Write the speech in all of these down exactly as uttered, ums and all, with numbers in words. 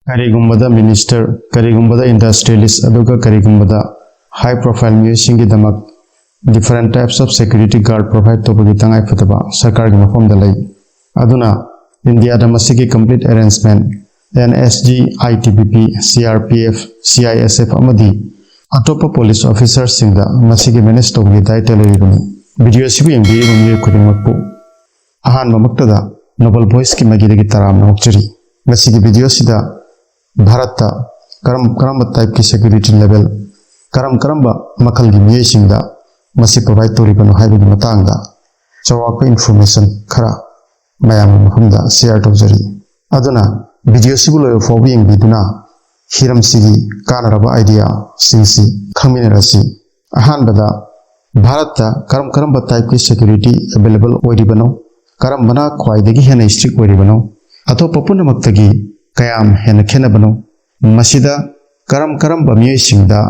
ꯀꯔꯤꯒꯨꯝꯕꯗ minister, ꯀꯔꯤꯒꯨꯝꯕꯗ industrialist, ꯑꯗꯨꯒ ꯀꯔꯤꯒꯨꯝꯕꯗ high profile ꯃꯤꯑꯣꯏꯁꯤꯡꯒꯤꯗꯃꯛ different types of security guard provide ꯇꯧꯕꯒꯤ ꯇꯉꯥꯏꯐꯗꯕ ꯁꯔꯀꯥꯔꯒꯤ ꯃꯐꯝꯗ ꯂꯩ꯫ ꯑꯗꯨꯅ ꯏꯟꯗꯤꯌꯥꯗ ꯃꯁꯤꯒꯤ complete arrangement NSG, ITBP, CRPF, CISF ꯑꯃꯗꯤ ꯑꯇꯣꯞꯄ police officerꯁꯤꯡꯗ ꯃꯁꯤꯒꯤ manage ꯇꯧꯕꯒꯤ ꯗꯥꯏꯇ ꯂꯩꯔꯤꯕꯅꯤ꯫ Video ꯑꯁꯤꯕꯨ ꯌꯦꯡꯕꯤꯔꯤꯕ ꯃꯤꯑꯣꯏ ꯈꯨꯗꯤꯡꯃꯛꯄꯨ ꯑꯍꯥꯟꯕꯃꯛꯇꯗ Noble Voiceꯀꯤ ꯃꯥꯏꯀꯩꯗꯒꯤ ꯇꯔꯥꯝꯅ ꯑꯣꯛꯆꯔꯤ꯫ ꯉꯁꯤꯒꯤ video ꯑꯁꯤꯗ ꯚꯥꯔꯠꯇ ꯀꯔꯝ ꯀꯔꯝꯕ typeꯀꯤ security level, ꯀꯔꯝ ꯀꯔꯝꯕ ꯃꯈꯜꯒꯤ ꯃꯤꯑꯣꯏꯁꯤꯡꯗ ꯃꯁꯤ provide ꯇꯧꯔꯤꯕꯅꯣ ꯍꯥꯏꯕꯒꯤ ꯃꯇꯥꯡꯗ ꯆꯥꯎꯔꯥꯛꯄ information ꯈꯔ ꯃꯌꯥꯝꯒꯤ ꯃꯐꯝꯗ share ꯇꯧꯖꯔꯤ꯫ ꯑꯗꯨꯅ video ꯑꯁꯤꯕꯨ ꯂꯣꯏꯕ ꯐꯥꯎꯕ ꯌꯦꯡꯕꯤꯗꯨꯅ ꯍꯤꯔꯝꯁꯤꯒꯤ ꯀꯥꯟꯅꯔꯕ ideaꯁꯤꯡꯁꯤ ꯈꯪꯃꯤꯟꯅꯔꯁꯤ꯫ ꯑꯍꯥꯟꯕꯗ, ꯚꯥꯔꯠꯇ ꯀꯔꯝ ꯀꯔꯝꯕ typeꯀꯤ security available ꯑꯣꯏꯔꯤꯕꯅꯣ, ꯀꯔꯝꯕꯅ ꯈ꯭ꯋꯥꯏꯗꯒꯤ ꯍꯦꯟꯅ strict ꯑꯣꯏꯔꯤꯕꯅꯣ, ꯑꯇꯣꯞꯄ ꯄꯨꯝꯅꯃꯛꯇꯒꯤ ꯀꯌꯥꯝ ꯍꯦꯟꯅ ꯈꯦꯠꯅꯕꯅꯣ, ꯃꯁꯤꯗ ꯀꯔꯝ ꯀꯔꯝꯕ ꯃꯤꯑꯣꯏꯁꯤꯡꯗ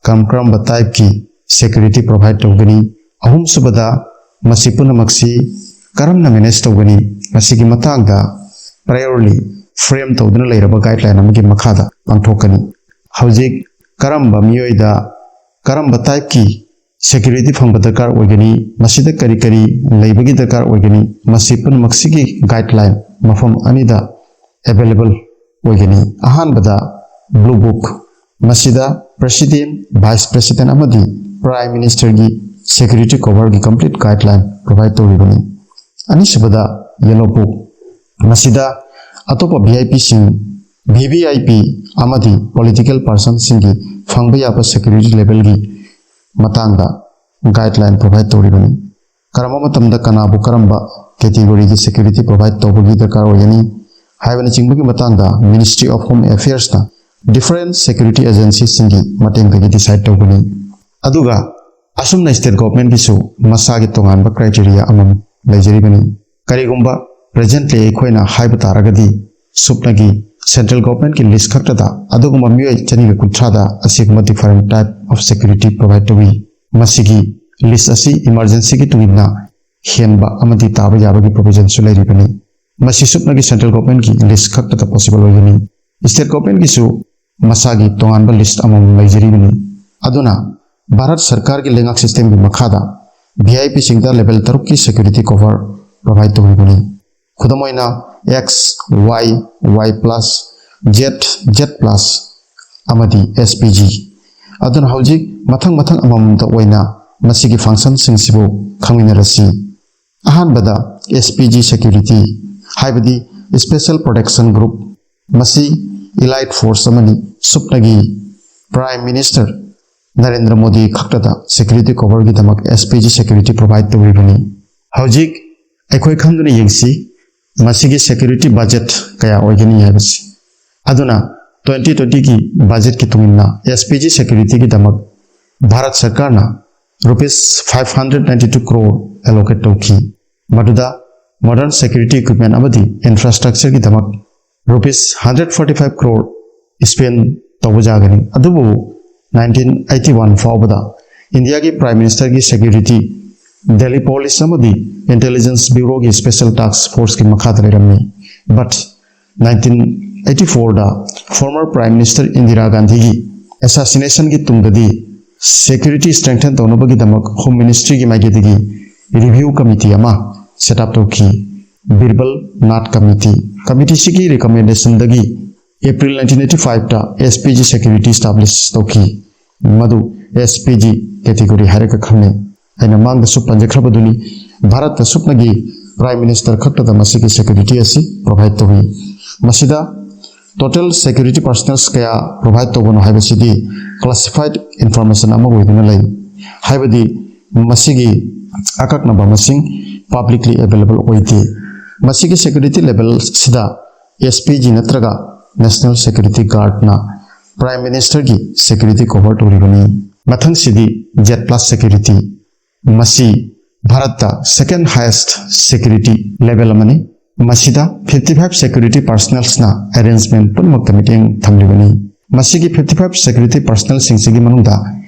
ꯀꯔꯝ ꯀꯔꯝꯕ typeꯀꯤ security provide ꯇꯧꯒꯅꯤ, ꯑꯍꯨꯝꯁꯨꯕꯗ, ꯃꯁꯤ ꯄꯨꯝꯅꯃꯛꯁꯤ ꯀꯔꯝꯅ manage ꯇꯧꯒꯅꯤ, ꯃꯁꯤꯒꯤ ꯃꯇꯥꯡꯗ priorly frame ꯇꯧꯗꯨꯅ ꯂꯩꯔꯕ guideline ꯑꯃꯒꯤ ꯃꯈꯥꯗ ꯄꯥꯡꯊꯣꯛꯀꯅꯤ꯫ ꯍꯧꯖꯤꯛ ꯀꯔꯝꯕ ꯃꯤꯑꯣꯏꯗ ꯀꯔꯝꯕ typeꯀꯤ security ꯐꯪꯕ ꯗꯔꯀꯥꯔ ꯑꯣꯏꯒꯅꯤ, ꯃꯁꯤꯗ ꯀꯔꯤ ꯀꯔꯤ ꯂꯩꯕꯒꯤ ꯗꯔꯀꯥꯔ ꯑꯣꯏꯒꯅꯤ, ꯃꯁꯤ ꯄꯨꯝꯅꯃꯛꯁꯤꯒꯤ guideline ꯃꯐꯝ ꯑꯅꯤꯗ available ꯑꯣꯏꯒꯅꯤ꯫ ꯑꯍꯥꯟꯕꯗ blue book, ꯃꯁꯤꯗ President, Vice President ꯑꯃꯗꯤ Prime Ministerꯒꯤ security coverꯒꯤ complete guideline provide ꯇꯧꯔꯤꯕꯅꯤ꯫ ꯑꯅꯤꯁꯨꯕꯗ yellow book, ꯃꯁꯤꯗ ꯑꯇꯣꯞꯄ VIPꯁꯤꯡ, VVIP ꯑꯃꯗꯤ political personꯁꯤꯡꯒꯤ ꯐꯪꯕ ꯌꯥꯕ security levelꯒꯤ ꯃꯇꯥꯡꯗ guideline provide ꯇꯧꯔꯤꯕꯅꯤ꯫ ꯀꯔꯝꯕ ꯃꯇꯝꯗ ꯀꯅꯥꯕꯨ ꯀꯔꯝꯕ categoryꯒꯤ security provide ꯇꯧꯕꯒꯤ ꯗꯔꯀꯥꯔ ꯑꯣꯏꯒꯅꯤ ꯍꯥꯏꯕꯅꯆꯤꯡꯕꯒꯤ ꯃꯇꯥꯡꯗ Ministry of Home Affairsꯅ different security agencyꯁꯤꯡꯒꯤ ꯃꯇꯦꯡꯗꯒꯤ decide ꯇꯧꯒꯅꯤ꯫ ꯑꯗꯨꯒ ꯑꯁꯨꯝꯅ state governmentꯀꯤꯁꯨ ꯃꯁꯥꯒꯤ ꯇꯣꯉꯥꯟꯕ criteria ꯑꯃꯃꯝ ꯂꯩꯖꯔꯤꯕꯅꯤ꯫ ꯀꯔꯤꯒꯨꯝꯕ presently ꯑꯩꯈꯣꯏꯅ ꯍꯥꯏꯕ ꯇꯥꯔꯒꯗꯤ, ꯁꯨꯞꯅꯒꯤ central governmentꯀꯤ list ꯈꯛꯇꯗ ꯑꯗꯨꯒꯨꯝꯕ ꯃꯤꯑꯣꯏ ꯆꯅꯤꯒ ꯀꯨꯟꯊ꯭ꯔꯥꯗ ꯑꯁꯤꯒꯨꯝꯕ different type of security provide ꯇꯧꯏ꯫ ꯃꯁꯤꯒꯤ list ꯑꯁꯤ emergencyꯒꯤ ꯇꯨꯡ ꯏꯟꯅ ꯍꯦꯟꯕ ꯑꯃꯗꯤ ꯇꯥꯕ ꯌꯥꯕꯒꯤ provisionꯁꯨ ꯂꯩꯔꯤꯕꯅꯤ꯫ ꯃꯁꯤ ꯁꯨꯞꯅꯒꯤ central governmentꯀꯤ list ꯈꯛꯇꯗ possible ꯑꯣꯏꯒꯅꯤ꯫ State governmentꯀꯤꯁꯨ ꯃꯁꯥꯒꯤ ꯇꯣꯉꯥꯟꯕ list ꯑꯃꯃꯝ ꯂꯩꯖꯔꯤꯕꯅꯤ꯫ ꯑꯗꯨꯅ ꯚꯥꯔꯠ ꯁꯔꯀꯥꯔꯒꯤ ꯂꯩꯉꯥꯛ systemꯒꯤ ꯃꯈꯥꯗ VIPꯁꯤꯡꯗ level ꯇꯔꯨꯛꯀꯤ security cover provide ꯇꯧꯔꯤꯕꯅꯤ꯫ ꯈꯨꯗꯝ ꯑꯣꯏꯅ X, Y, Y plus, Z, Z plus ꯑꯃꯗꯤ SPG꯫ ꯑꯗꯨꯅ ꯍꯧꯖꯤꯛ ꯃꯊꯪ ꯃꯊꯪ ꯑꯃꯃꯝꯇ ꯑꯣꯏꯅ ꯃꯁꯤꯒꯤ functionꯁꯤꯡꯁꯤꯕꯨ ꯈꯪꯃꯤꯟꯅꯔꯁꯤ꯫ ꯑꯍꯥꯟꯕꯗ SPG security, ꯍꯥꯏꯕꯗꯤ Special Protection Group꯫ ꯃꯁꯤ elite force ꯑꯃꯅꯤ꯫ ꯁꯨꯞꯅꯒꯤ Prime Minister ꯅꯔꯦꯟꯗ꯭ꯔ ꯃꯣꯗꯤ ꯈꯛꯇꯗ security coverꯒꯤꯗꯃꯛ SPG security provide ꯇꯧꯔꯤꯕꯅꯤ꯫ ꯍꯧꯖꯤꯛ ꯑꯩꯈꯣꯏ ꯈꯪꯗꯨꯅ ꯌꯦꯡꯁꯤ, ꯃꯁꯤꯒꯤ security budget ꯀꯌꯥ ꯑꯣꯏꯒꯅꯤ ꯍꯥꯏꯕꯁꯤ꯫ ꯑꯗꯨꯅ twenty twentyꯒꯤ budgetꯀꯤ ꯃꯇꯨꯡ ꯏꯟꯅ SPG securityꯒꯤꯗꯃꯛ ꯚꯥꯔꯠ ꯁꯔꯀꯥꯔꯅ rupees five hundred ninety two crore allocate ꯇꯧꯈꯤ꯫ ꯃꯗꯨꯗ modern security equipment ꯑꯃꯗꯤ infrastructureꯒꯤꯗꯃꯛ rupees hundred forty five crore spend ꯇꯧꯕ ꯌꯥꯒꯅꯤ꯫ ꯑꯗꯨꯕꯨ nineteen eighty one ꯐꯥꯎꯕꯗ ꯏꯟꯗꯤꯌꯥꯒꯤ Prime Ministerꯒꯤ security, Delhi Police ꯑꯃꯗꯤ Intelligence Bureauꯒꯤ Special Task Forceꯀꯤ ꯃꯈꯥꯗ ꯂꯩꯔꯝꯃꯤ꯫ But nineteen eighty fourꯗ former Prime Minister Indira ꯒꯥꯟꯙꯤꯒꯤ assassinationꯒꯤ ꯇꯨꯡꯗꯗꯤ security strengthen ꯇꯧꯅꯕꯒꯤꯗꯃꯛ Home Ministryꯒꯤ ꯃꯥꯏꯀꯩꯗꯒꯤ review committee ꯑꯃ set up ꯇꯧꯈꯤ, ꯕꯤꯔꯕꯜ Nath committee꯫ Committeeꯁꯤꯒꯤ recommendationꯗꯒꯤ April nineteen eighty fiveꯇ SPG security establish ꯇꯧꯈꯤ, ꯃꯗꯨ SPG category ꯍꯥꯏꯔꯒ ꯈꯪꯅꯩ꯫ ꯑꯩꯅ ꯃꯥꯡꯗꯁꯨ ꯄꯟꯖꯈ꯭ꯔꯕꯗꯨꯅꯤ, ꯚꯥꯔꯠꯇ ꯁꯨꯞꯅꯒꯤ Prime Minister ꯈꯛꯇꯗ ꯃꯁꯤꯒꯤ security ꯑꯁꯤ provide ꯇꯧꯏ꯫ ꯃꯁꯤꯗ total security personnels ꯀꯌꯥ provide ꯇꯧꯕꯅꯣ ꯍꯥꯏꯕꯁꯤꯗꯤ classified information ꯑꯃ ꯑꯣꯏꯗꯨꯅ ꯂꯩ, ꯍꯥꯏꯕꯗꯤ ꯃꯁꯤꯒꯤ ꯑꯀꯛꯅꯕ ꯃꯁꯤꯡ publicly available ꯑꯣꯏꯗꯦ꯫ ꯃꯁꯤꯒꯤ security levelꯁꯤꯗ SPG ꯅꯠꯇ꯭ꯔꯒ National Security Guardꯅ Prime Ministerꯒꯤ security cover ꯇꯧꯔꯤꯕꯅꯤ꯫ ꯃꯊꯪꯁꯤꯗꯤ Z plus security꯫ ꯃꯁꯤ ꯚꯥꯔꯠꯇ second highest security level ꯑꯃꯅꯤ꯫ ꯃꯁꯤꯗ fifty five security personnelsꯅ arrangement ꯄꯨꯝꯅꯃꯛꯇ ꯃꯤꯠꯌꯦꯡ ꯊꯝꯂꯤꯕꯅꯤ꯫ ꯃꯁꯤꯒꯤ fifty five security personnelꯁꯤꯡꯁꯤꯒꯤ ꯃꯅꯨꯡꯗ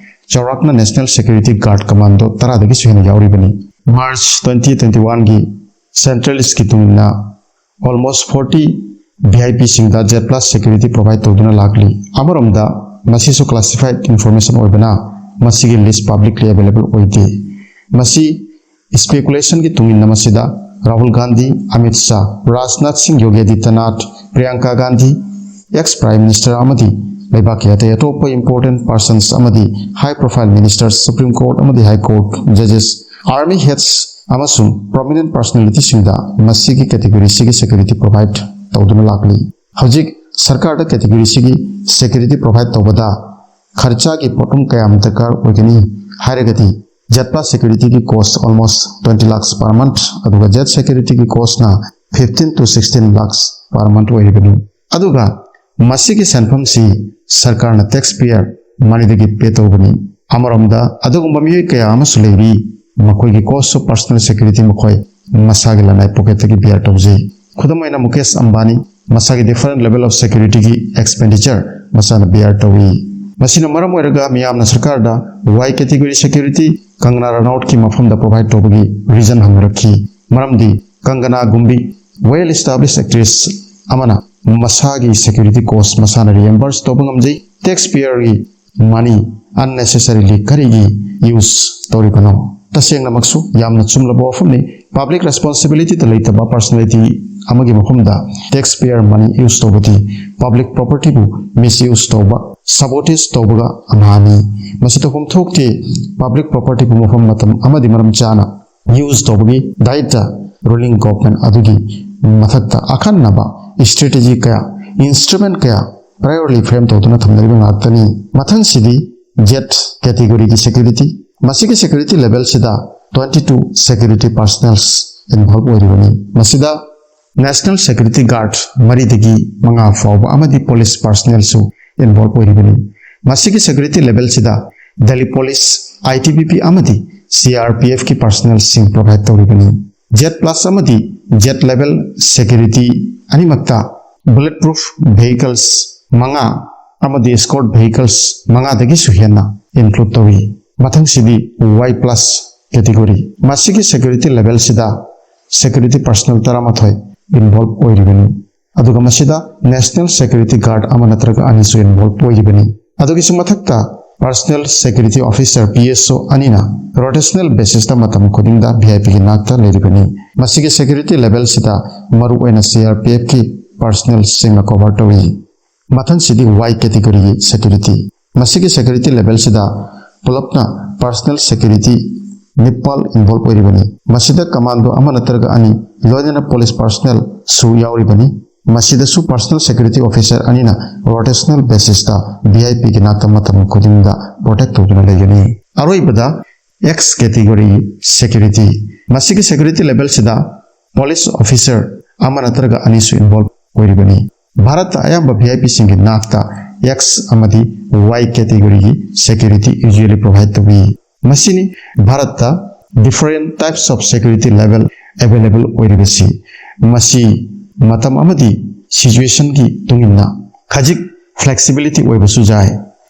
ꯆꯥꯎꯔꯥꯛꯅ National Security Guard Commando ꯇꯔꯥꯗꯒꯤꯁꯨ ꯍꯦꯟꯅ ꯌꯥꯎꯔꯤꯕꯅꯤ꯫ March twenty twenty oneꯒꯤ census ꯀꯤ ꯃꯇꯨꯡ ꯏꯟꯅ almost forty ꯚꯤ ꯑꯥꯏ ꯄꯤꯁꯤꯡꯗ ꯖꯦꯠ ꯄ꯭ꯂꯁ ꯁꯦꯀ꯭ꯌꯨꯔꯤꯇꯤ ꯄ꯭ꯔꯣꯚꯥꯏꯗ ꯇꯧꯗꯨꯅ ꯂꯥꯛꯂꯤ꯫ ꯑꯃꯔꯣꯝꯗ, ꯃꯁꯤꯁꯨ ꯀ꯭ꯂꯥꯁꯤꯐꯥꯏꯗ ꯏꯟꯐꯣꯔꯃꯦꯁꯟ ꯑꯣꯏꯕꯅ ꯃꯁꯤꯒꯤ ꯂꯤꯁ ꯄꯕ꯭ꯂꯤꯛꯂꯤ ꯑꯦꯚꯦꯂꯦꯕꯜ ꯑꯣꯏꯗꯦ꯫ ꯃꯁꯤ ꯏꯁꯄꯦꯀꯨꯂꯦꯁꯟꯒꯤ ꯇꯨꯡ ꯏꯟꯅ ꯃꯁꯤꯗ Rahul Gandhi, Amit Shah, Rajnath Singh, Yogi Adityanath, Priyanka Gandhi, ex prime minister ꯑꯃꯗꯤ ꯂꯩꯕꯥꯛꯀꯤ ꯑꯇꯩ ꯑꯇꯣꯞꯄ ꯏꯝꯄꯣꯔꯇꯦꯟ ꯄꯥꯔꯁꯟꯁ ꯑꯃꯗꯤ high profile minister, supreme court ꯑꯃꯗꯤ ꯍꯥꯏ ꯀꯣꯔꯠ ꯖꯖꯦꯁ, ꯑꯥꯔꯃꯤ ꯍꯦꯗꯁ ꯑꯃꯁꯨꯡ ꯄ꯭ꯔꯣꯃꯤꯅꯦꯟ ꯄꯥꯔꯁꯅꯦꯂꯤꯇꯤꯁꯤꯡꯗ ꯃꯁꯤꯒꯤ ꯀꯦꯇꯦꯒꯣꯔꯤꯁꯤꯒꯤ ꯁꯦꯀ꯭ꯌꯨꯔꯤꯇꯤ ꯄ꯭ꯔꯣꯚꯥꯏꯗ ꯇꯧꯗꯨꯅ ꯂꯥꯛꯂꯤ꯫ ꯍꯧꯖꯤꯛ ꯁꯔꯀꯥꯔꯗ ꯀꯦꯇꯦꯒꯣꯔꯤꯁꯤꯒꯤ ꯁꯦꯀ꯭ꯌꯨꯔꯤꯇꯤ ꯄ꯭ꯔꯣꯚꯥꯏꯗ ꯇꯧꯕꯗ ꯈꯔꯆꯥꯒꯤ ꯄꯣꯠꯂꯨꯝ ꯀꯌꯥꯝ ꯗꯔꯀꯥꯔ ꯑꯣꯏꯒꯅꯤ ꯍꯥꯏꯔꯒꯗꯤ, ꯖꯦꯠ ꯄ꯭ꯂꯁ ꯁꯦꯀ꯭ꯌꯨꯔꯤꯇꯤꯒꯤ cost almost twenty lakhs per month, ꯑꯗꯨꯒ ꯖꯦꯠ ꯁꯦꯀ꯭ꯌꯨꯔꯤꯇꯤꯒꯤ ꯀꯣꯁꯅ fifteen to sixteen lakhs per month ꯑꯣꯏꯔꯤꯕꯅꯤ꯫ ꯑꯗꯨꯒ ꯃꯁꯤꯒꯤ ꯁꯦꯟꯐꯝꯁꯤ ꯁꯔꯀꯥꯔꯅ ꯇꯦꯛꯁ ꯄꯦꯌꯔ ꯃꯅꯤꯗꯒꯤ ꯄꯦ ꯇꯧꯕꯅꯤ꯫ ꯑꯃꯔꯣꯝꯗ, ꯑꯗꯨꯒꯨꯝꯕ ꯃꯤꯑꯣꯏ ꯀꯌꯥ ꯑꯃꯁꯨ ꯂꯩꯔꯤ, ꯃꯈꯣꯏꯒꯤ ꯀꯣꯁ ꯑꯣꯐ ꯄꯔꯁꯅꯦꯜ ꯁꯦꯀ꯭ꯌꯨꯔꯤꯇꯤ ꯃꯈꯣꯏ ꯃꯁꯥꯒꯤ ꯂꯅꯥꯏ ꯄꯣꯀꯦꯠꯇꯒꯤ ꯕꯤꯌꯔ ꯇꯧꯖꯩ꯫ ꯈꯨꯗꯝ ꯑꯣꯏꯅ, ꯃꯨꯀꯦꯁ ꯑꯝꯕꯥꯅꯤ ꯃꯁꯥꯒꯤ ꯗꯤꯐꯔꯦꯟ ꯂꯦꯚꯦꯜ ꯑꯣꯐ ꯁꯦꯀ꯭ꯌꯨꯔꯤꯇꯤꯒꯤ ꯑꯦꯛꯁꯄꯦꯟꯗꯤꯆꯔ ꯃꯁꯥꯅ ꯕꯤꯌꯔ ꯇꯧꯏ꯫ ꯃꯁꯤꯅ ꯃꯔꯝ ꯑꯣꯏꯔꯒ ꯃꯤꯌꯥꯝꯅ ꯁꯔꯀꯥꯔꯗ ꯋꯥꯏ ꯀꯦꯇꯦꯒꯣꯔꯤ ꯁꯦꯀ꯭ꯌꯨꯔꯤꯇꯤ ꯀꯪꯒꯅꯥ ꯔꯅꯥꯎꯠꯀꯤ ꯃꯐꯝꯗ ꯄ꯭ꯔꯣꯚꯥꯏꯗ ꯇꯧꯕꯒꯤ ꯔꯤꯖꯟ ꯍꯪꯅꯔꯛꯈꯤ꯫ ꯃꯔꯝꯗꯤ ꯀꯪꯒꯅꯥꯒꯨꯝꯕꯤ ꯋꯦꯜ ꯏꯁꯇꯥꯕ꯭ꯂꯤꯁ ꯑꯦꯛꯇ꯭ꯔꯦꯁ ꯑꯃꯅ ꯃꯁꯥꯒꯤ ꯁꯦꯀ꯭ꯌꯨꯔꯤꯇꯤ ꯀꯣꯁ ꯃꯁꯥꯅ ꯔꯤꯑꯦꯝꯕꯔꯁ ꯇꯧꯕ ꯉꯝꯖꯩ꯫ ꯇꯦꯛꯁ ꯄꯦꯌꯔꯒꯤ ꯃꯅꯤ ꯑꯟꯅꯦꯁꯦꯁꯔꯤꯂꯤ ꯀꯔꯤꯒꯤ ꯌꯨꯁ ꯇꯧꯔꯤꯕꯅꯣ? ꯇꯁꯦꯡꯅꯃꯛꯁꯨ ꯌꯥꯝꯅ ꯆꯨꯝꯂꯕ ꯋꯥꯐꯝꯅꯤ꯫ ꯄꯕ꯭ꯂꯤꯛ ꯔꯦꯁꯄꯣꯟꯁꯤꯕꯤꯂꯤꯇꯤꯗ ꯂꯩꯇꯕ ꯄꯔꯁꯅꯦꯂꯤꯇꯤ ꯑꯃꯒꯤ ꯃꯐꯝꯗ ꯇꯦꯛꯁ ꯄꯦꯌꯔ ꯃꯅꯤ ꯌꯨꯁ ꯇꯧꯕꯗꯤ ꯄꯕ꯭ꯂꯤꯛ ꯄ꯭ꯔꯣꯄꯔꯇꯤꯕꯨ ꯃꯤꯁꯌꯨꯁ ꯇꯧꯕ, ꯁꯕꯣꯇꯦꯖ ꯇꯧꯕꯒ ꯑꯝꯍꯥꯅꯤ꯫ ꯃꯁꯤ ꯇꯧꯐꯝ ꯊꯣꯛꯇꯦ꯫ ꯄꯕ꯭ꯂꯤꯛ ꯄ꯭ꯔꯣꯄꯔꯇꯤꯕꯨ ꯃꯐꯝ, ꯃꯇꯝ ꯑꯃꯗꯤ ꯃꯔꯝ ꯆꯥꯅ ꯌꯨꯁ ꯇꯧꯕꯒꯤ ꯗꯥꯏꯠꯇ ꯔꯨꯂꯤꯡ ꯒꯣꯚꯔꯟꯃꯦꯟꯠ ꯑꯗꯨꯒꯤ ꯃꯊꯛꯇ ꯑꯈꯟꯅꯕ ꯏꯁꯇ꯭ꯔꯦꯇꯦꯖꯤ ꯀꯌꯥ, ꯏꯟꯁꯇ꯭ꯔꯨꯃꯦꯟꯠ ꯀꯌꯥ ꯄ꯭ꯔꯥꯏꯌꯣꯔꯂꯤ ꯐ꯭ꯔꯦꯝ ꯇꯧꯗꯨꯅ ꯊꯝꯅꯔꯤꯕ ꯉꯥꯛꯇꯅꯤ꯫ ꯃꯊꯪꯁꯤꯗꯤ ꯖꯦꯠ ꯀꯦꯇꯦꯒꯣꯔꯤꯒꯤ ꯁꯦꯀ꯭ꯌꯨꯔꯤꯇꯤ꯫ ꯃꯁꯤꯒꯤ ꯁꯦꯀ꯭ꯌꯨꯔꯤꯇꯤ ꯂꯦꯚꯦꯜꯁꯤꯗ twenty two ꯁꯦꯀ꯭ꯌꯨꯔꯤꯇꯤ ꯄꯥꯔꯁꯅꯦꯜꯁ ꯏꯟꯚꯣꯜꯕ ꯑꯣꯏꯔꯤꯕꯅꯤ꯫ ꯃꯁꯤꯗ ꯅꯦꯁꯅꯦꯜ ꯁꯦꯀ꯭ꯌꯨꯔꯤꯇꯤ ꯒꯥꯔꯗ ꯃꯔꯤꯗꯒꯤ ꯃꯉꯥ ꯐꯥꯎꯕ ꯑꯃꯗꯤ ꯄꯨꯂꯤꯁ ꯄꯥꯔꯁꯅꯦꯜꯁꯨ ꯏꯟꯚꯣꯜꯕ ꯑꯣꯏꯔꯤꯕꯅꯤ꯫ ꯃꯁꯤꯒꯤ ꯁꯦꯀ꯭ꯌꯨꯔꯤꯇꯤ ꯂꯦꯚꯦꯜꯁꯤꯗ Delhi police, I T B P ꯑꯃꯗꯤ ꯁꯤ ꯑꯥꯔ ꯄꯤ ꯑꯦꯐꯀꯤ ꯄꯥꯔꯁꯅꯦꯜꯁꯤꯡ ꯄ꯭ꯔꯣꯚꯥꯏꯗ ꯇꯧꯔꯤꯕꯅꯤ꯫ ꯖꯦꯠ ꯄ꯭ꯂꯁ ꯑꯃꯗꯤ ꯖꯦꯠ ꯂꯦꯚꯦꯜ ꯁꯦꯀ꯭ꯌꯨꯔꯤꯇꯤ ꯑꯅꯤꯃꯛꯇ ꯕꯨꯂꯦꯠ ꯄ꯭ꯔꯨꯐ ꯚꯦꯍꯤꯀꯜꯁ ꯃꯉꯥ ꯑꯃꯗꯤ ꯏꯁꯀꯣꯔꯠ ꯚꯦꯍꯤꯀꯜꯁ ꯃꯉꯥꯗꯒꯤꯁꯨ ꯍꯦꯟꯅ ꯏꯟꯀ꯭ꯂꯨꯗ ꯇꯧꯏ꯫ ꯃꯊꯪꯁꯤꯗꯤ ꯋꯥꯏ ꯄ꯭ꯂꯁ ꯀꯦꯇꯦꯒꯣꯔꯤ꯫ ꯃꯁꯤꯒꯤ ꯁꯦꯀ꯭ꯌꯨꯔꯤꯇꯤ ꯂꯦꯚꯦꯜꯁꯤꯗ ꯁꯦꯀ꯭ꯌꯨꯔꯤꯇꯤ ꯄꯥꯔꯁꯅꯦꯜ ꯇꯔꯥꯃꯥꯊꯣꯏ ꯏꯟꯚꯣꯜꯕ ꯑꯣꯏꯔꯤꯕꯅꯤ꯫ ꯑꯗꯨꯒ ꯃꯁꯤꯗ National Security Guard ꯑꯃ ꯅꯠꯇ꯭ꯔꯒ ꯑꯅꯤꯁꯨ involve ꯑꯣꯏꯔꯤꯕꯅꯤ꯫ ꯑꯗꯨꯒꯤꯁꯨ ꯃꯊꯛꯇ Personal Security Officer, P S O, ꯑꯅꯤꯅ rotational basisꯇ ꯃꯇꯝ ꯈꯨꯗꯤꯡꯗ V I Pꯒꯤ ꯅꯥꯛꯇ ꯂꯩꯔꯤꯕꯅꯤ꯫ ꯃꯁꯤꯒꯤ security levelꯁꯤꯗ ꯃꯔꯨꯑꯣꯏꯅ C R P Fꯀꯤ personnelꯁꯤꯡꯅ cover ꯇꯧꯏ꯫ ꯃꯊꯪꯁꯤꯗꯤ Y categoryꯒꯤ security꯫ ꯃꯁꯤꯒꯤ security levelꯁꯤꯗ ꯄꯨꯂꯞꯅ personal security ꯅꯤꯄꯥꯜ involve ꯑꯣꯏꯔꯤꯕꯅꯤ꯫ ꯃꯁꯤꯗ commando ꯑꯃ ꯅꯠꯇ꯭ꯔꯒ ꯑꯅꯤ, ꯂꯣꯏꯅꯅ police personnelꯁꯨ ꯌꯥꯎꯔꯤꯕꯅꯤ꯫ ꯃꯁꯤꯗꯁꯨ Personal Security Officer ꯑꯅꯤꯅ rotational basisꯇ V I Pꯒꯤ ꯅꯥꯛꯇ ꯃꯇꯝ ꯈꯨꯗꯤꯡꯗ protect ꯇꯧꯗꯨꯅ ꯂꯩꯒꯅꯤ꯫ ꯑꯔꯣꯏꯕꯗ X category security꯫ ꯃꯁꯤꯒꯤ security levelꯁꯤꯗ police officer ꯑꯃ ꯅꯠꯇ꯭ꯔꯒ ꯑꯅꯤꯁꯨ involve ꯑꯣꯏꯔꯤꯕꯅꯤ꯫ ꯚꯥꯔꯠꯇ ꯑꯌꯥꯝꯕ V I Pꯁꯤꯡꯒꯤ ꯅꯥꯛꯇ X ꯑꯃꯗꯤ Y categoryꯒꯤ security usually provide ꯇꯧꯏ꯫ ꯃꯁꯤꯅꯤ ꯚꯥꯔꯠꯇ different types of security level available ꯑꯣꯏꯔꯤꯕꯁꯤ꯫ ꯃꯁꯤ ꯃꯇꯝ ꯑꯃꯗꯤ situationꯒꯤ ꯃꯇꯨꯡ ꯏꯟꯅ ꯈꯖꯤꯛ flexibility ꯑꯣꯏꯕꯁꯨ ꯌꯥꯏ꯫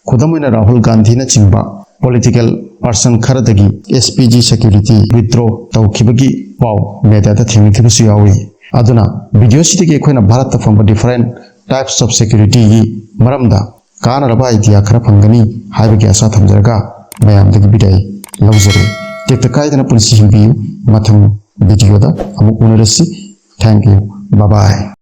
ꯈꯨꯗꯝ ꯑꯣꯏꯅ Rahul ꯒꯥꯟꯙꯤꯅꯆꯤꯡꯕ political person ꯈꯔꯗꯒꯤ S P G security withdraw ꯇꯧꯈꯤꯕꯒꯤ ꯄꯥꯎ mediaꯗ ꯊꯦꯡꯅꯈꯤꯕꯁꯨ ꯌꯥꯎꯏ꯫ ꯑꯗꯨꯅ videoꯁꯤꯗꯒꯤ ꯑꯩꯈꯣꯏꯅ ꯚꯥꯔꯠꯇ ꯐꯪꯕ different types of securityꯒꯤ ꯃꯔꯝꯗ ꯀꯥꯟꯅꯔꯕ idea ꯈꯔ ꯐꯪꯒꯅꯤ ꯍꯥꯏꯕꯒꯤ ꯑꯁꯥ ꯊꯝꯖꯔꯒ ꯃꯌꯥꯝꯗꯒꯤ ꯕꯤꯗꯥꯏ ꯂꯧꯖꯔꯦ꯫ ꯇꯦꯛꯇ ꯀꯥꯏꯗꯅ ꯄꯨꯟꯁꯤ ꯍꯤꯡꯕꯤꯌꯨ꯫ ꯃꯊꯪ videoꯗ ꯑꯃꯨꯛ ꯎꯅꯔꯁꯤ꯫ Thank you. Bye bye.